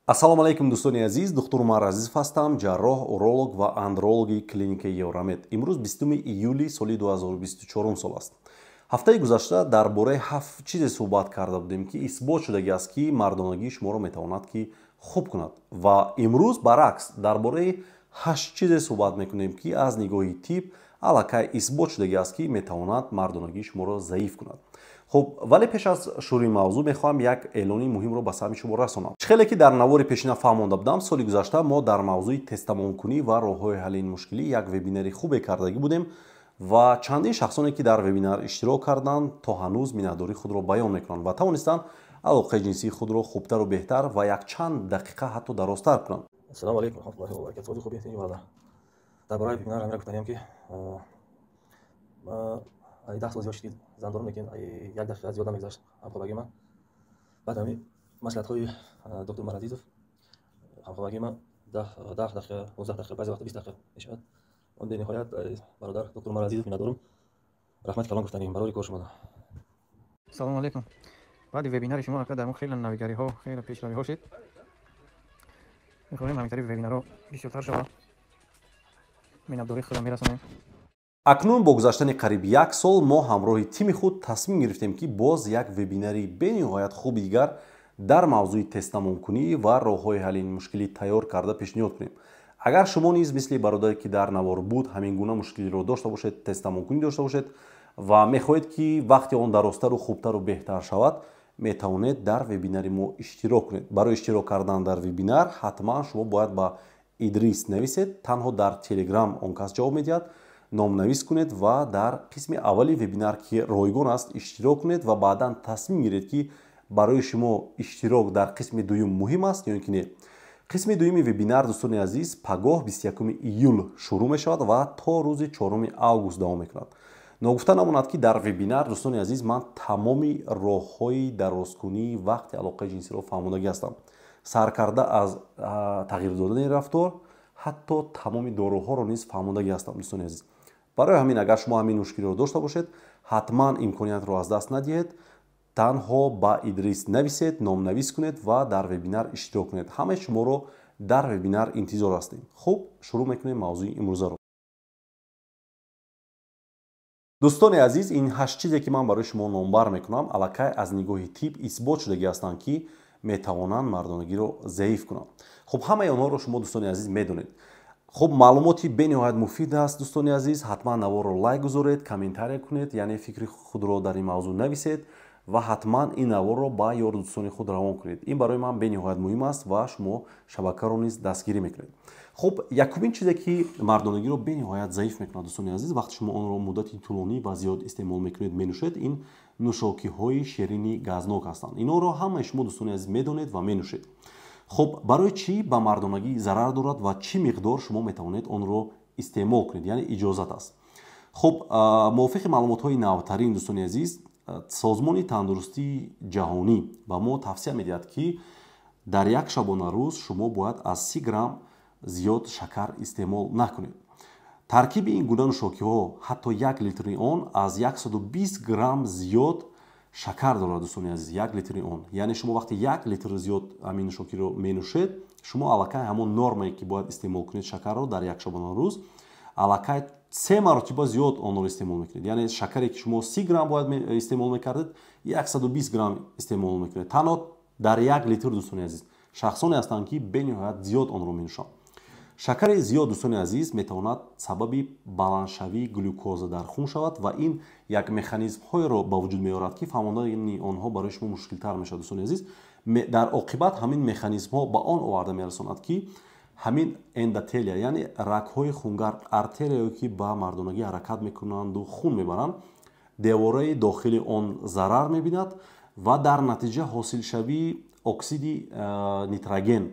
Ассалому алайкум, дӯстони азиз. Духтур Умар Азизов ҳастам, ҷарроҳ, уролог ва андрологи клиникаи Евромед. Имрӯз 20 июли соли 2024 сол аст. Ҳафтаи гузашта дар бораи ҳафт чизе суҳбат карда будем, ки исбот шудагӣ аст, ки мардонагии шуморо метавонад ки хуб кунад. Ва имрӯз баръакс дар бораи ҳашт чизе суҳбат мекунем, ки аз нигоҳи тиб аллакай исбот шудагӣ аст, ки метавонад мардонагии шуморо заиф кунад. Хуб, вале пеш аз шурӯи мавзӯъ мехоҳам як эълони муҳимро ба самъи шумо расонам. Чӣ хеле ки дар навори пешина фаҳмонда будам, соли гузашта мо дар мавзӯи тезтамомкунӣ ва роҳҳои ҳалли ин мушкилӣ як вебинари хубе кардагӣ будем ва чандин шахсоне, ки дар вебинар иштирок карданд, то ҳанӯз миннатдории худро баён мекунанд ва тавонистанд алоқаи ҷинсии худро хубтару беҳтар ва якчанд дақиқа ҳатто дарозтар кунанд. Ассалому алайкум варахматуллоҳи ва баракатуҳ. Хуб, бародар, дар бораи вебинар ҳамира гуфтаниям, ки 10 сол зиёд шуд, зан дорам, лекин як дақиқа зиёд намегузашт ҳамхобагии ман. Баъд ҳами маслиҳатҳои доктор Умар Азизов ҳамхобагии ман 10 дақиқа, 15 дақиқа, баъзе вақта 20 дақиқа мешавад. Он бениҳоят бародар доктор Умар Азизов миннатдорум, раҳмати калон гуфтанем барои кор шумо. Салому алейкум. Баъди вебинари шумо, ака, дар мо хеле навигариҳо, хеле пешравиҳо шуд. Мехоҳем ҳаминтари вебинарҳо бисёртар шавад. Миннатдории худро мерасонем. Акнун бо гузаштани қариб як сол мо ҳамроҳи тими худ тасмим гирифтем, ки боз як вебинари бениҳоят хуби дигар дар мавзӯи тезтамомкунӣ ва роҳҳои ҳалли ин мушкилӣ тайёр карда пешниҳод кунем. Агар шумо низ мисли бародаре, ки дар навор буд, ҳамин гуна мушкилиро дошта бошед, тезтамомкунӣ дошта бошед ва мехоҳед, ки вақти он дарозтару хубтару беҳтар шавад, метавонед дар вебинари мо иштирок кунед. Барои иштирок кардан дар вебинар ҳатман шумо бояд ба Идрис нависед. Танҳо дар Телеграм он кас ҷавоб медиҳад. Номнавис кунед ва дар қисми аввали вебинар, ки ройгон аст, иштирок кунед ва баъдан тасмим гиред, ки барои шумо иштирок дар қисми дуюм муҳим аст ё ин ки не. Қисми дуюми вебинар, дӯстони азиз, пагоҳ 21 июл шурӯъ мешавад ва то рӯзи 4 август давом мекунад. Ногуфта намонад, ки дар вебинар, дӯстони азиз, ман тамоми роҳҳои дарозкунии вақти алоқаи ҷинсиро фаҳмондагӣ ҳастам, саркарда аз тағйир додани рафтор, ҳатто тамоми доруҳоро низ фаҳмондагӣ ҳастам, дӯстони азиз. Барои ҳамин, агар шумо ҳамин мушкилиро дошта бошед, ҳатман имкониятро аз даст надиҳед. Танҳо ба Идрис нависед, номнавис кунед ва дар вебинар иштирок кунед. Ҳамаи шуморо дар вебинар интизор ҳастем. Хуб, шурӯъ мекунем мавзӯи имрӯзаро. Дӯстони азиз, ин ҳашт чизе, ки ман барои шумо номбар мекунам, аллакай аз нигоҳи тиб исбот шудагӣ ҳастанд, ки метавонанд мардонагиро заиф кунанд. Хуб, ҳамаи онҳоро шумо, дӯстони азиз, медонед. Хуб, маълумоти бениҳоят муфид аст, дӯстони азиз. Ҳатман наворро лайк гузоред, комментария кунед, яъне фикри худро дар ин мавзӯъ нависед ва ҳатман ин наворро ба ёру дӯстони худ равон кунед. Ин барои ман бениҳоят муҳим аст ва шумо шабакаро низ дастгирӣ мекунед. Хуб, якумин чизе, ки мардонагиро бениҳоят заиф мекунад, дӯстони азиз, вақте шумо онро муддати тӯлонӣ ва зиёд истеъмол мекунед, менӯшед, ин нӯшокиҳои ширини газнок ҳастанд. Инҳоро ҳамаи шумо, дӯстони азиз, медонед ва менӯшед. Хуб, барои чӣ ба мардонагӣ зарар дорад ва чӣ миқдор шумо метавонед онро истеъмол кунед, яъне иҷозат аст? Хуб, мувофиқи маълумотҳои навтарин, дӯстони азиз, Созмони тандурустии ҷаҳонӣ ба мо тавсия медиҳад, ки дар як шабонарӯз шумо бояд аз 30 грамм зиёд шакар истеъмол накунед. Таркиби ин гуна нӯшокиҳо, ҳатто 1 литри он аз 120 грамм зиёд шакар дорад, дӯстони азиз. 1 литри он, яъне шумо вақте 1 литр зиёд ҳамин нӯшокиро менӯшед, шумо аллакай ҳамон нормае, ки бояд истеъмол кунед шакарро дар як шабонарӯз, аллакай се маротиба зиёд онро истеъмол мекунед. Яъне шакаре, ки шумо 30 грамм бояд истеъмол мекардед, 120 грамм истеъмол мекунед танҳо дар 1 литр. Дӯстони азиз, шахсоне ҳастанд, ки бениҳоят зиёд онро менӯшанд. Шакари зиёд, дӯстони азиз, метавонад сабаби баландшавии глюкоза дар хун шавад ва ин як механизмҳоеро ба вуҷуд меорад, ки фаҳмондани онҳо барои шумо мушкилтар мешавад, дӯстони азиз. Дар оқибат ҳамин механизмҳо ба он оварда мерасонад, ки ҳамин эндотелия, яъне рагҳои хунгард, артерияе, ки ба мардонагӣ ҳаракат мекунанду хун мебаранд, девораи дохили он зарар мебинад ва дар натиҷа ҳосилшавии оксиди нитроген,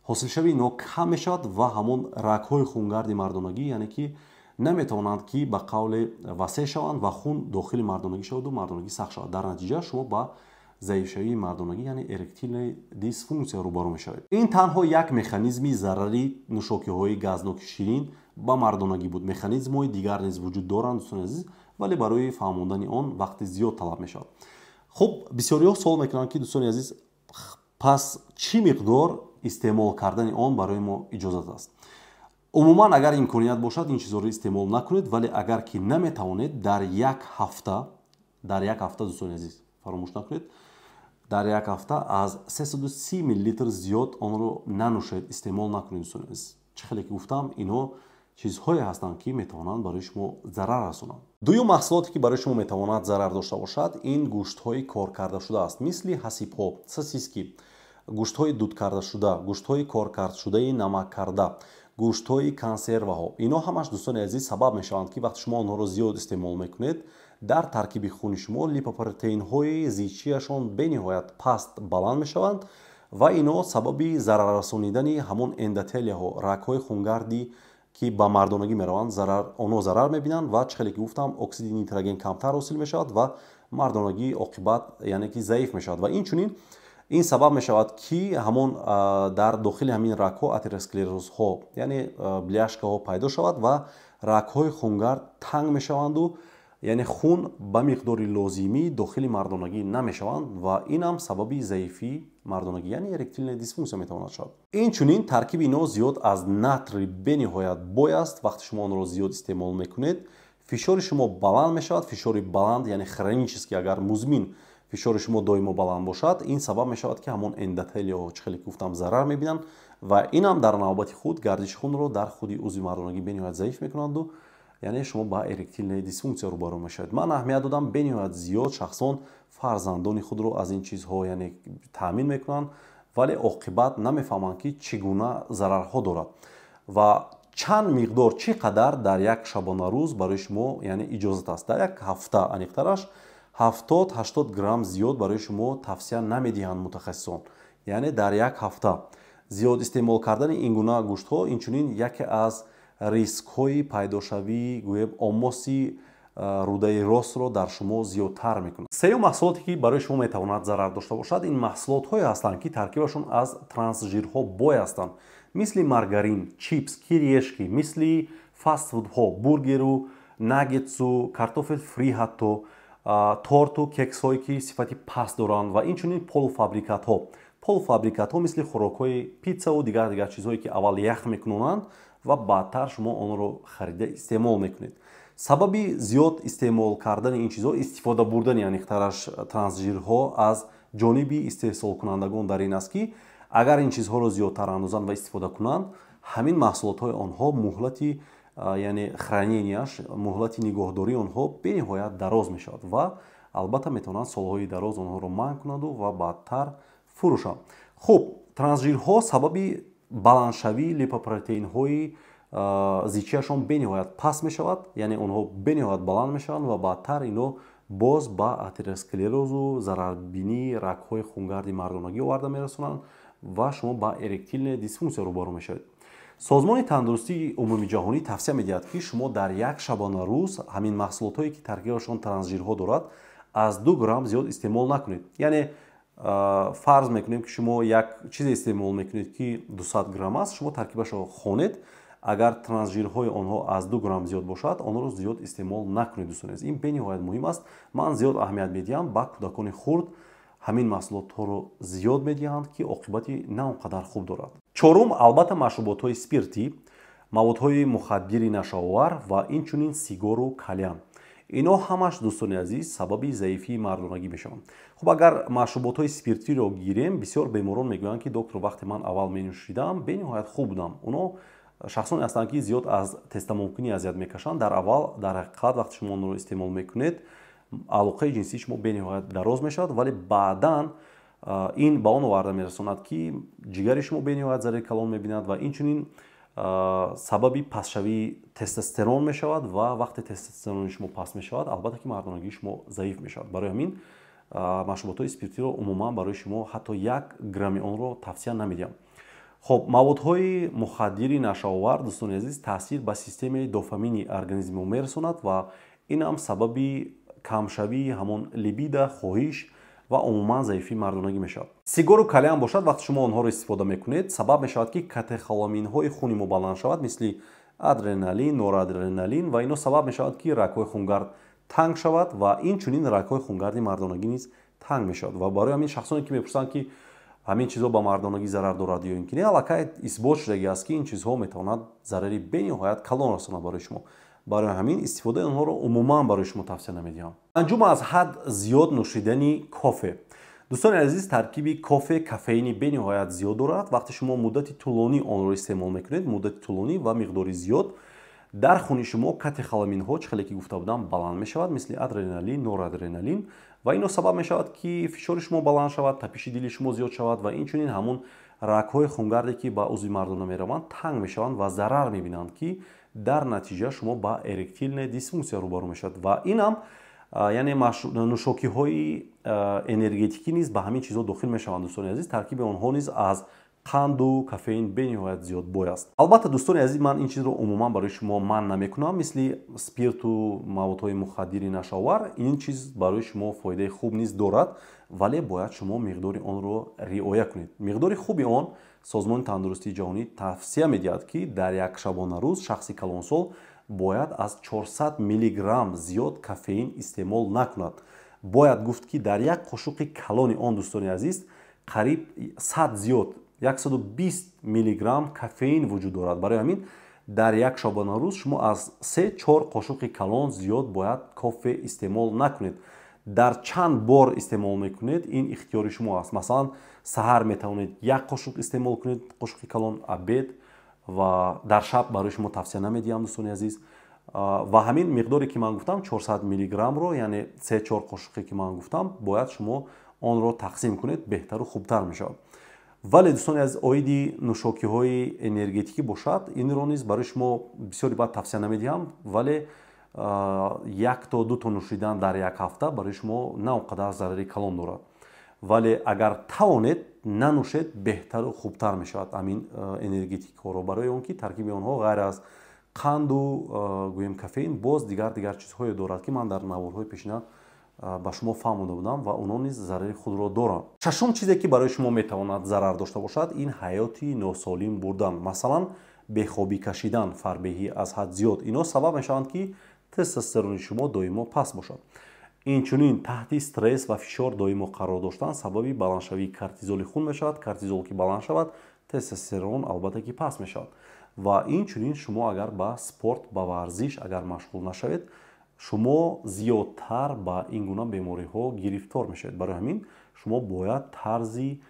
ҳосилшавии инҳо кам мешавад ва ҳамон рагҳои хунгарди мардонагӣ, яъне ки наметавонанд, ки ба қавле васеъ шаванд ва хун дохили мардонагӣ шаваду мардонагӣ сахт шавад. Дар натиҷа шумо ба заифшавии мардонагӣ, яъне эректильная дисфункция рӯбарӯ мешавед. Ин танҳо як механизми зарари нӯшокиҳои газноки ширин ба мардонагӣ буд. Механизмҳои дигар низ вуҷуд доранд, дӯстони азиз, вале барои фаҳмондани он вақти зиёд талаб мешавад. Хуб, бисёриҳо суол мекунанд, ки, дӯстони азиз, пас чӣ миқдор Истеъмол кардани он барои мо иҷозат аст. Умуман, агар имконият бошад, ин чизҳоро истеъмол накунед, вале агар ки наметавонед, дар як ҳафта, дар як ҳафта, дӯстони азиз, фаромӯш накунед, дар як ҳафта аз 330 миллилитр зиёд онро нанӯшед, истеъмол накунед, дӯстони азиз. Чӣ хеле ки гуфтам, инҳо чизҳое ҳастанд, ки метавонанд барои шумо зарар расонанд. Дуюм маҳсулоте, ки барои шумо метавонад зарар дошта бошад, ин гӯштҳои коркардашуда аст, мисли ҳасибҳо, сосиски, гӯштҳои дудкардашуда, гӯштҳои коркардшудаи намаккарда, гӯштҳои консерваҳо. Инҳо ҳамаш, дӯстони азиз, сабаб мешаванд, ки вақте шумо онҳоро зиёд истеъмол мекунед, дар таркиби хуни шумо липопротеинҳои зичиашон бениҳоят паст баланд мешаванд ва инҳо сабаби зараррасонидани ҳамон эндотелияҳо, рагҳои хунгарди, ки ба мардонагӣ мераванд, онҳо зарар мебинанд ва, чӣ хеле ки гуфтам, оксиди нитроген камтар ҳосил мешавад ва мардонагӣ оқибат, яъне ки заиф мешавад. Ва инчунин ин сабаб мешавад, ки ҳамон дар дохили ҳамин рагҳо атеросклерозҳо, яъне бляшкаҳо пайдо шавад ва рагҳои хунгард танг мешаванду, яъне хун ба миқдори лозимӣ дохили мардонагӣ намешаванд ва инам сабаби заифии мардонагӣ, яъне эректильная дисфунксия метавонад шавад. Инчунин таркиби инҳо зиёд аз натрий бениҳоят бой аст. Вақте шумо онро зиёд истеъмол мекунед, фишори шумо баланд мешавад. Фишори баланд, яъне хронически, агар музмин фишори шумо доимо баланд бошад, ин сабаб мешавад, ки ҳамон эндотелияҳо, чӣ хеле гуфтам, зарар мебинанд ва инам дар навбати худ гардиши хунро дар худи узви мардонагӣ бениҳоят заиф мекунанду, яъне шумо ба эректильная дисфунксия рӯбарӯ мешавед. Ман аҳамият додам, бениҳоят зиёд шахсон фарзандони худро аз ин чизҳо, яъне таъмин мекунанд, вале оқибат намефаҳманд, ки чӣ гуна зарарҳо дорад ва чанд миқдор, чӣ қадар дар як шабонарӯз барои шумо, яъне иҷозат аст. Дар як ҳафта, аниқтараш, 70-80 грамм зиёд барои шумо тавсия намедиҳанд мутахассисон, яъне дар як ҳафта зиёд истеъмол кардани ин гуна гӯштҳо инчунин яке аз рискҳои пайдошавии, гӯем, омоси рӯдаи ростро дар шумо зиёдтар мекунад. Сеюм маҳсулоте, ки барои шумо метавонад зарар дошта бошад, ин маҳсулотҳое ҳастанд, ки таркибашон аз трансжирҳо бой ҳастанд, мисли маргарин, чипс, кириешки, мисли фастфудҳо, бургеру наггетсу, картофель фри, ҳатто торту кексҳое, ки сифати паст доранд, ва инчунин полуфабрикатҳо. Полуфабрикатҳо мисли хӯрокҳои питсаву дигар дигар чизҳое, ки аввал ях мекунонанд ва баъдтар шумо онро харида истеъмол мекунед. Сабаби зиёд истеъмол кардани ин чизҳо, истифода бурдани, аниқтараш, трансжирҳо аз ҷониби истеҳсолкунандагон дар ин аст, ки агар ин чизҳоро зиёдтар андозанд ва истифода кунанд, ҳамин маҳсулотҳои онҳо муҳлати, яъне храненияш, муҳлати нигоҳдории онҳо бениҳоят дароз мешавад ва албатта метавонанд солҳои дароз онҳоро манъ кунанду ва баъдтар фурӯшанд. Хуб, трансжирҳо сабаби баландшавии липопротеинҳои зичиашон бениҳоят паст мешавад, яъне онҳо бениҳоят баланд мешаванд ва баъдтар ино боз ба атеросклерозу зарарбинии рагҳои хунгарди мардонагӣ оварда мерасонанд ва шумо ба эректильная дисфунксия рӯбарӯ мешавед. Созмони тандурустии умумиҷаҳонӣ тавсия медиҳад, ки шумо дар як шабонарӯз ҳамин маҳсулотҳое, ки таркибашон трансжирҳо дорад, аз 2 грамм зиёд истеъмол накунед. Яъне фарз мекунем, ки шумо як чизе истеъмол мекунед, ки 200 грамм аст, шумо таркибашро хонед, агар трансжирҳои онҳо аз 2 грамм зиёд бошад, онро зиёд истеъмол накунед. Дӯстони азиз, ин бениҳоят муҳим аст. Ман зиёд аҳамият медиҳам, ба кӯдакони хурд ҳамин маҳсулотҳоро зиёд медиҳанд, ки оқибати на он қадар хуб дорад. Чорум, албатта, машруботҳои спиртӣ, маводҳои мухаддири нашаовар ва инчунин сигору кальян. Инҳо ҳамаш, дӯстони азиз, сабаби заифии мардонагӣ мешаванд. Хуб, агар машруботҳои спиртиро гирем, бисёр беморон мегӯянд, ки доктор, вақте ман аввал менӯшидам, бениҳоят хуб будам. Онҳо шахсоне ҳастанд, ки зиёд аз тезтамомкунӣ азият мекашанд. Дар аввал, дар ҳақиқат, вақте шумо онро истеъмол мекунед, алоқаи ҷинсии шумо бениҳоят дароз мешавад, вале баъдан ин ба он оварда мерасонад, ки ҷигари шумо бениҳоят зарари калон мебинад ва инчунин сабаби пастшавии тестостерон мешавад ва вақте тестостерони шумо паст мешавад, албатта ки мардонагии шумо заиф мешавад. Барои ҳамин машруботҳои спиртиро умуман барои шумо ҳатто 1 грамми онро тавсия намедиҳам. Хоб, маводҳои мухаддири нашаовар, дӯстони азиз, таъсир ба системаи дофамини организми мо мерасонад ва инам сабаби камшавии ҳамон либидо, хоҳиш ва умуман заифии мардонагӣ мешавад. Сигору кальян бошад, вақте шумо онҳоро истифода мекунед, сабаб мешавад, ки катехоламинҳои хуни мо баланд шавад, мисли адреналин, норадреналин, ва ино сабаб мешавад, ки рагҳои хунгард танг шавад ва инчунин рагҳои хунгарди мардонагӣ низ танг мешавад. Ва барои ҳамин шахсоне, ки мепурсанд, ки Ҳамин чизҳо ба мардонагӣ зарар дорад ё ин ки не, аллакай исбот шудагӣ аст, ки ин чизҳо метавонад зарари бениҳоят калон расонад барои шумо. Барои ҳамин истифодаи онҳоро умуман барои шумо тавсия намедиҳам. Панҷум, аз ҳад зиёд нӯшидани кофе. Дӯстони азиз, таркиби кофе кофеини бениҳоят зиёд дорад. Вақте шумо муддати тӯлонӣ онро истеъмол мекунед, муддати тӯлонӣ ва миқдори зиёд, дар хуни шумо катехоламинҳо, чӣ хеле ки гуфта будам, баланд мешавад, мисли адреналин, норадреналин, ва ино сабаб мешавад, ки фишори шумо баланд шавад, тапиши дили шумо зиёд шавад ва инчунин ҳамун рагҳои хунгарде, ки ба узви мардона мераванд, танг мешаванд ва зарар мебинанд, ки дар натиҷа шумо ба эректильная дисфунксия рӯбарӯ мешавад. Ва инам, яъне нӯшокиҳои энергетикӣ низ ба ҳамин чизҳо дохил мешаванд, дӯстони азиз. Таркиби онҳо низ аз қанду кофеин бениҳоят зиёд бой аст. Албатта, дӯстони азиз, ман ин чизро умуман барои шумо манъ намекунам. Мисли спирту маводҳои мухаддири нашъаовар, ин чиз барои шумо фоидаи хуб низ дорад, вале бояд шумо миқдори онро риоя кунед. Миқдори хуби он, Созмони тандурустии ҷаҳонӣ тавсия медиҳад, ки дар як шабонарӯз шахси калонсол бояд аз 400 миллиграмм зиёд кофеин истеъмол накунад. Бояд гуфт, ки дар як қошуқи калони он, дӯстони азиз, қариб 100 зиёд, 120 миллиграмм кофеин вуҷуд дорад. Барои ҳамин дар як шабонарӯз шумо аз 3-4 қошуқи калон зиёд бояд кофе истеъмол накунед. Дар чанд бор истеъмол мекунед, ин ихтиёри шумо аст. Масалан, саҳар метавонед як қошуқ истеъмол кунед, қошуқи калон, обед ва дар шаб барои шумо тавсия намедиҳам, дӯстони азиз. Ва ҳамин миқдоре, ки ман гуфтам, 400 миллиграммро, яъне 3-4 қошуқе, ки ман гуфтам, бояд шумо онро тақсим кунед, беҳтару хубтар мешавад. Вале, дӯстони азиз, оиди нӯшокиҳои энергетикӣ бошад, инро низ барои шумо бисёри бад тавсия намедиҳам, вале як то дуто нӯшидан дар як ҳафта барои шумо на он қадар зарари калон дорад. Вале агар тавонед, нанӯшед, беҳтару хубтар мешавад ҳамин энергетикҳоро, барои он ки таркиби онҳо ғайр аз қанду, гӯем, кофеин боз дигар дигар чизҳое дорад, ки ман дар наворҳои пешина ба шумо фаҳмонда будам, ва онҳо низ зарари худро доранд. Шашум чизе, ки барои шумо метавонад зарар дошта бошад, ин ҳаёти носолим бурдан, масалан, бехобӣ кашидан, фарбеҳӣ аз ҳад зиёд. Ино сабаб мешаванд, ки тестостерони шумо доимо паст бошад. Инчунин таҳти стресс ва фишор доимо қарор доштан сабаби баландшавии кортизоли хун мешавад. Кортизол ки баланд шавад, тестостерон, албатта, ки паст мешавад. Ва инчунин шумо агар ба спорт, ба варзиш агар машғул нашавед, шумо зиёдтар ба ин гуна бемориҳо гирифтор мешавед. Барои ҳамин шумо бояд тарзи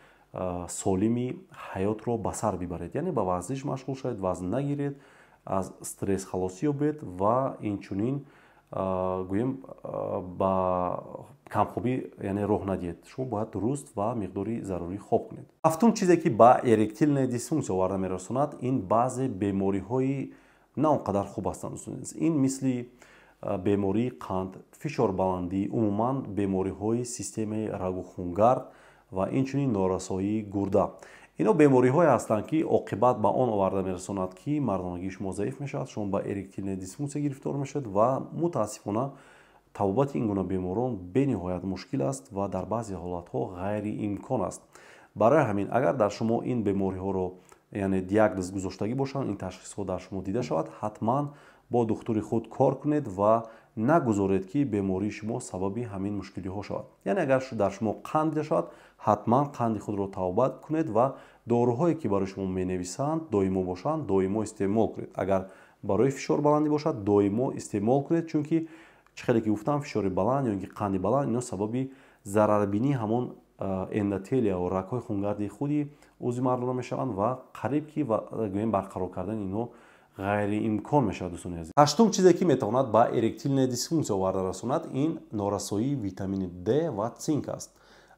солими ҳаётро ба сар бибаред, яъне ба варзиш машғул шавед, вазн нагиред, аз стресс халосӣ ёбед ва инчунин, гӯем, ба камхобӣ, яъне, роҳ надиҳед. Шумо бояд дуруст ва миқдори зарурӣ хоб кунед. Ҳафтум чизе, ки ба эректильная дисфунксия оварда мерасонад, ин баъзе бемориҳои на он қадар хуб ҳастанд. Ин мисли бемории қанд, фишорбаландӣ, умуман бемориҳои системаи рагу хунгард ва инчунин норасоии гурда. Ино бемориҳое ҳастанд, ки оқибат ба он оварда мерасонад, ки мардонагии шумо заиф мешавад, шумо ба эректильная дисфунксия гирифтор мешавед. Ва мутаассифона табобати ин гуна беморон бениҳоят мушкил аст ва дар баъзе ҳолатҳо ғайриимкон аст. Барои ҳамин агар дар шумо ин бемориҳоро, яъне диагноз гузоштагӣ бошанд, ин ташхисҳо дар шумо дида шавад, ҳатман бо духтури худ кор кунед ва нагузоред, ки бемории шумо сабаби ҳамин мушкилиҳо шавад. Яъне агар дар шумо қанд дида шавад, ҳатман қанди худро табобат кунед ва доруҳое, ки барои шумо менависанд, доимо бошанд, доимо истеъмол кунед. Агар барои фишорбаландӣ бошад, доимо истеъмол кунед, чунки, чӣ хеле ки гуфтам, фишори баланд ё ин ки қанди баланд, ино сабаби зарарбинии ҳамон эндотелия ва рагҳои хунгарди худи узви мардона мешаванд ва қариб ки, гӯем, барқарор кардани инҳо ғайриимкон мешавад, дӯстони азиз. Ҳаштум чизе, ки метавонад ба эректильная дисфунксия оварда расонад, ин норасоии витамини D ва цинк аст.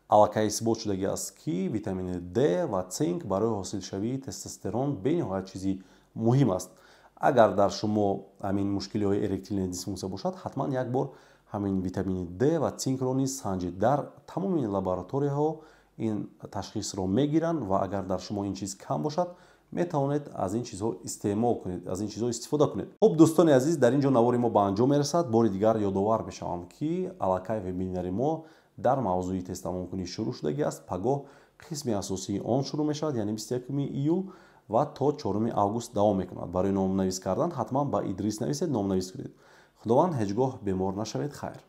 Аллакай исбот шудагӣ аст, ки витамини D ва цинк барои ҳосилшавии тестостерон бениҳоят чизи муҳим аст. Агар дар шумо ҳамин мушкилиҳои эректильная дисфунксия бошад, ҳатман як бор ҳамин витамини D ва цинкро низ санҷед. Дар тамоми лабораторияҳо ин ташхисро мегиранд ва агар дар шумо ин чиз кам бошад, метавонед аз ин чизҳо истеъмол кунед, аз ин чизҳо истифода кунед. Хуб, дӯстони азиз, дар ин ҷо навори мо ба анҷом мерасад. Бори дигар ёдовар мешавам, ки аллакай вебинари мо дар мавзӯи тезтамомкунӣ шурӯъ шудагӣ аст. Пагоҳ қисми асосии он шурӯъ мешавад, яъне 21 июл, ва то 4 август давом мекунад. Барои номнавис кардан ҳатман ба Идрис нависед, номнавис кунед. Худованд, ҳеҷ гоҳ бемор нашавед. Хайр.